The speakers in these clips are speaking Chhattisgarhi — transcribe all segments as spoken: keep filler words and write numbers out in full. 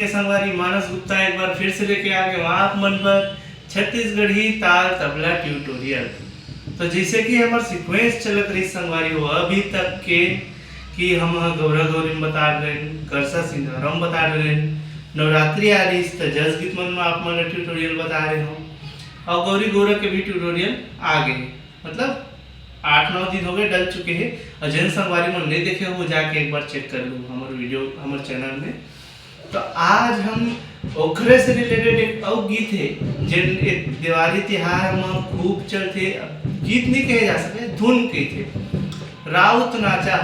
संगवारी, मानस गुप्ता एक बार फिर से लेके आ गए आप मन पर छत्तीसगढ़ी ताल तबला ट्यूटोरियल। तो जैसे कि हमर सीक्वेंस चलत रही संगवारी हो अभी तक के, कि हम ह गौरा गौरी में बता रहे हैं, करसा सिंधारा में बता रहे हैं, नवरात्रि आ रही त जस गीत मन में आप मन ला ट्यूटोरियल बता रहे हो, और गौरी गौरा के भी ट्यूटोरियल आ गए, मतलब आठ नौ दिन हो गए, डल चुके हैं। और जन संगवारी मन नहीं देखे हो, जाके एक बार चेक कर लो हमर वीडियो, हमर चैनल में। तो आज हम ओखरे से रिलेटेड एक अउ गीत है, जेन एक देवारी तिहार में खूब चलथे। गीत नहीं कहे जा सके, धुन कहिथे, राउत नाचा।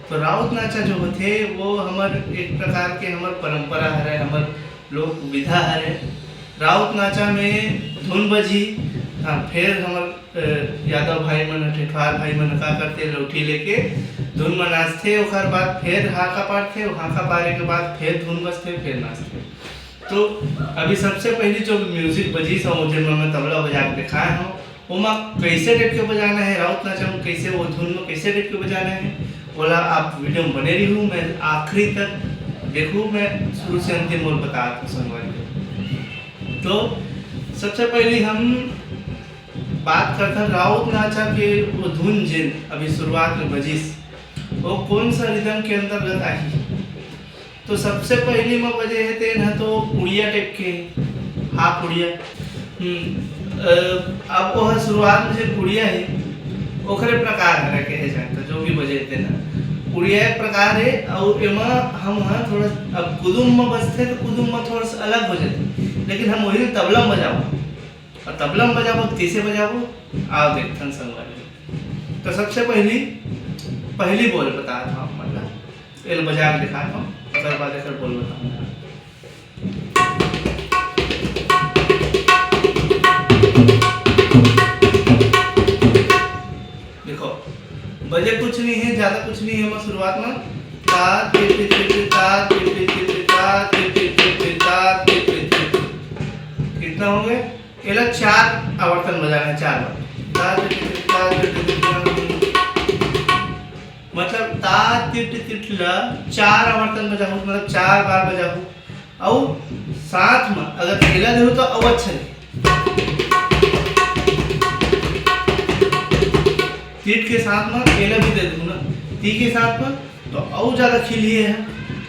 तो राउत नाचा जो होथे, वो हमर एक प्रकार के हमर परंपरा हरे, हमर लोक विधा हरे। राउत नाचा में धुन बजी, हाँ, फिर हमर, अ, यादव भाई मन, ठेठवार भाई मन का करथे, लौठी लेके धुन म नाचथे, ओकर बाद फिर हाका पारथे, हाका पारे के बाद फिर धुन बजथे, फिर नाचथे। तो अभी सबसे पहली जो म्यूजिक बजी, सो जेन म मैं तबला बजा के दिखाए हूँ, ओमा कैसे टाइप के बजाना है, राउत नाचा में कैसे, वो धुन में कैसे टाइप के बजाना है, ओला आप वीडियो में बने रहू। मैं आखिरी तक देखू, मैं शुरू से अंतिम ओर बता दूँ संगवारी को। तो सबसे पहली हम बात करथन राउत नाचा के वो धुन जेन अभी शुरुआत में बजिस, वो कौन सा रिदम के अंतर्गत आही। तो सबसे पहली म बजे हे तेन ह तो उड़िया टाइप के, हाफ उड़िया। हम्म, अ, अब वो ह शुरुआत में जे उड़िया हे, ओकरे प्रकार हरे कहे जाए तो जो भी बजे हे तेन ह। उड़िया एक प्रकार हे, अउ एमा हम ह थोड़ा, अब कुदुम म बजथे तो कुदुम म थोड़ा सा अलग हो जाथे, लेकिन हम वही तबला म बजाबो, और तबला म बजाबो तो कैसे बजाबो, आओ देखथन संगवारी। तो सबसे पहली, पहली बोल बता था आप मन ला। एला बजा के दिखात हूँ, ओकर बाद एकर बोल बताऊँ। देखो, बजे कुछ नहीं है, ज्यादा कुछ नहीं है, मैं शुरुआत में ता, ति, ति, ति, ति, ता, ति, ति, ति, ति, ता, ति, ति, ति, ति, ता, ति, ति, ति, ति। कितना हो गए? एला चार आवर्तन बजाना है, चार बार। ता, ति, ति, ति, ता, ति, ति, ति, ता। मतलब ता तिट तिट ला चार आवर्तन बजाहू, मतलब चार बार बजाहू। अउ साथ में अगर एला देहू तो अउ अच्छा रही। तिट के साथ में एला भी दे दूँ ना, ती के साथ में तो अउ ज्यादा खिलही है।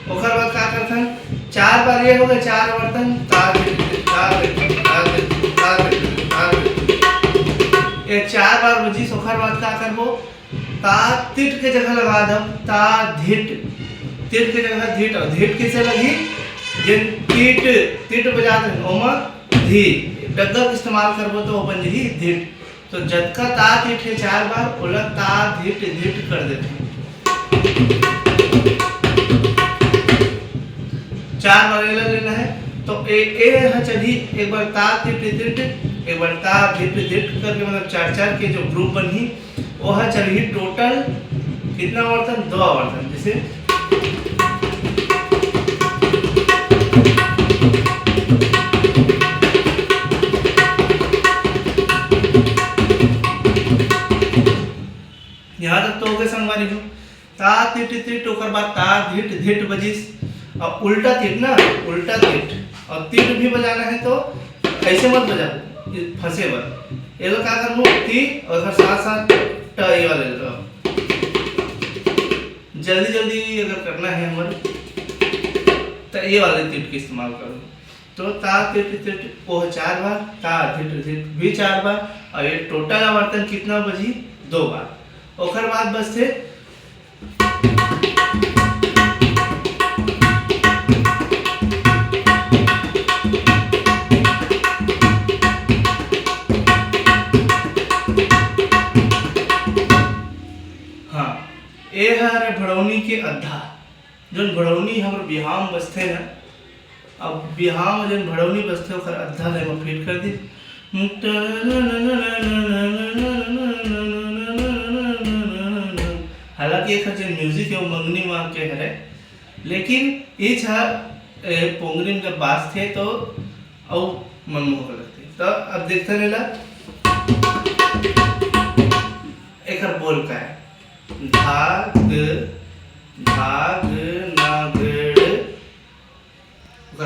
ओकर बाद का करथन, चार बार ये हो गए, चार आवर्तन, ता तिट तिट, ता तिट तिट, ता तिट तिट, ता तिट तिट, ता तिट तिट। ये चार बार बजिस, ओकर बाद का करबो, ता तिट के जगह लगा दब, ता धिट, तिट के जगह धिट, और धिट किसे लगी? जेन तिट, तिट बजात हे, ओमा धी, डग्गा के इस्तेमाल करबो तो वो बन जही धिट। तो जतका ता तिट हे चार बार, ओला ता धिट धिट कर देथे। चार बार एला लेना है। तो ए, ए ह चढ़ी, एक बार ता तिट तिट, एक बार ता धिट धिट करके, मतलब चार चार के जो ग्रुप बनही, ओह चढ़ी टोटल कितना आवर्तन? दो आवर्तन। जैसे यहाँ तक तो हो गए संगवारी हो। ता तिट तिट, ओकर बाद ता धिट धिट बजिस। अब उल्टा तिट ना, उल्टा तिट। और तिट भी बजाना है तो ऐसे मत बजाओ, ये फंसे बर। ये लोग का करबो, ती और एकर साथ साथ ट, ये वाले ट। जल्दी जल्दी अगर करना है हमर, तो ये वाले तिट के इस्तेमाल करो। तो ता तिट तिट, ओह चार बार, ता धिट धिट भी चार बार, और ये टोटल आवर्तन कितना बजी? दो बार। ओकर बाद बस थे हाँ, ए हरे भड़ौनी के अद्धा, जोन भड़ौनी हमर बिहाव म बजथे ना, अब बिहाव म जोन भड़ौनी बजथे, ओकर अद्धा ले म फिट कर दी। हालांकि एकर जेन म्यूजिक है, वो मंगनी माँ के हरे, लेकिन इच ह, ए, पोंगरी म जब बाजथे, तो अउ मनमोहक लगथे। तो अब देखते रहेला, एकर बोल का है, धाग, धाग, नागड़,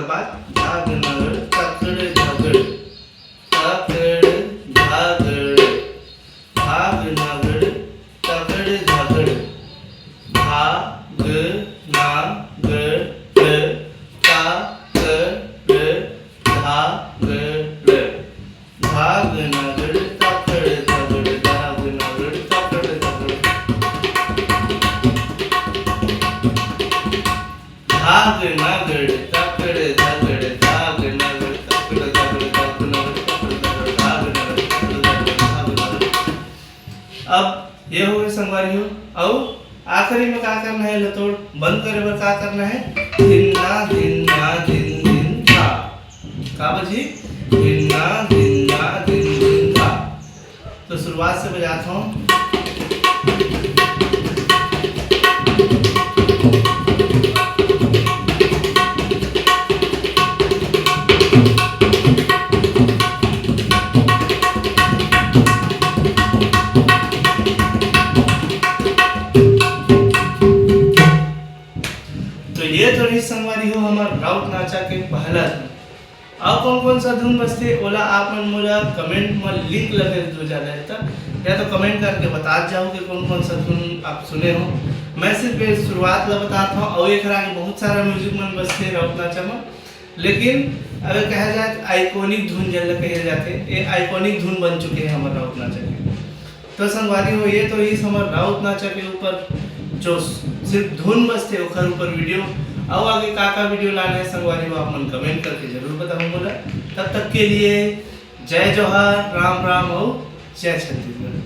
बाद धाग नागड़ तकड़ धागड़, तकड़ धागड़, धाग नागड़ तकड़ धागड़, धाग नागड़ तकड़ धागड़, धाग नागड़ तकड़ धागड़, धाग नागड़ तकड़ धागड़। धाग नागड़ तकड़ धागड़, धाग नागड़ तकड़ धागड़, धाग नागड़ तकड़ धागड़, धाग नागड़ तकड़ धागड़, धाग नागड़। अब ये हो गए संगवारी हो। अउ आखिरी में का करना है, लतोड़ बंद करे बर का करना है? धिन्ना धिन्ना धिन धिन धा। का बजी? धिन्ना धिन्ना धिन धिन धा। तो शुरुआत से बजाता हूँ। तो ये तो रही संगवारी हो हमर राउत नाचा के पहला धुन। अब कौन कौन सा धुन बजथे ओला आप मन मोला कमेंट में लिंक लगे दो जाना है तक, या तो कमेंट करके बता जाओ कि कौन कौन सा धुन आप सुने हो। मैं सिर्फ ये शुरुआत ला बतात हूँ और एक आगे बहुत सारा म्यूजिक मन बजथे राउत नाचा में, लेकिन अगर कहा जाए तो आइकॉनिक धुन जेला कहे जाथे, ये आइकॉनिक धुन बन चुके हैं हमारे राउत नाचा के। तो संगवारी हो, ये तो इस हमर राउत नाचा के ऊपर जो सिर्फ धुन बजथे ओखर ऊपर वीडियो। अउ आगे का का वीडियो लाने हैं संगवारी हो, आप मन कमेंट करके जरूर बताओ मोला। तब तक के लिए जय जोहार, राम राम अउ जय छत्तीसगढ़।